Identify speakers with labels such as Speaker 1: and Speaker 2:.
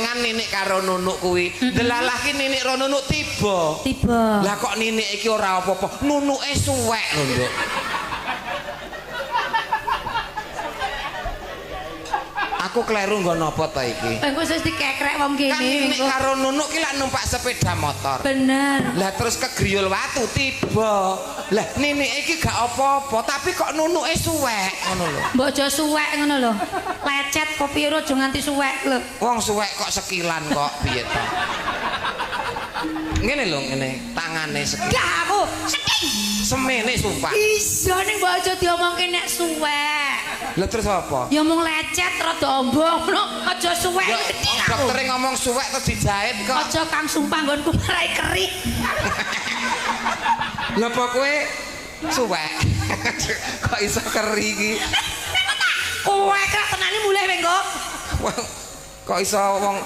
Speaker 1: Boncengan Ninik karo Nunuk kuwi. Delalah ki Ninik ro Nunuk tiba.
Speaker 2: Tiba.
Speaker 1: Lah kok Ninik iki ora apa-apa, nunuke suwek lho, Nduk. Aku kleru nggo napa ta iki?
Speaker 2: Engko wis dikekrek wong
Speaker 1: Kan
Speaker 2: kene
Speaker 1: Ninik
Speaker 2: engko.
Speaker 1: karo Nunuk ki lak numpak sepeda motor.
Speaker 2: Bener.
Speaker 1: Lah terus ke Griyul Watu tiba. Lah Ninik iki gak apa-apa, tapi kok nunuke suwek ngono lho.
Speaker 2: Mbok aja suwek ngono lho. Lecet kopi ora aja nganti suwek lho.
Speaker 1: Wong suwek kok sekilan kok piye to? Ngene lho ngene, tangane sekilan.
Speaker 2: Gak aku sedih.
Speaker 1: Semene sumpah.
Speaker 2: Iso ning mbok aja diomongke nek suwek.
Speaker 1: Lah terus apa?
Speaker 2: Ya mung lecet rada ombo ngono, aja suwek
Speaker 1: Ya
Speaker 2: gedhi aku.
Speaker 1: doktere ngomong suwek terus dijahit kok.
Speaker 2: Aja kang sumpah nggonku marai keri.
Speaker 1: Lah apa kowe suwek? Kok iso keri iki?
Speaker 2: Kowe krak tenane mulih wengko.
Speaker 1: Kok iso wong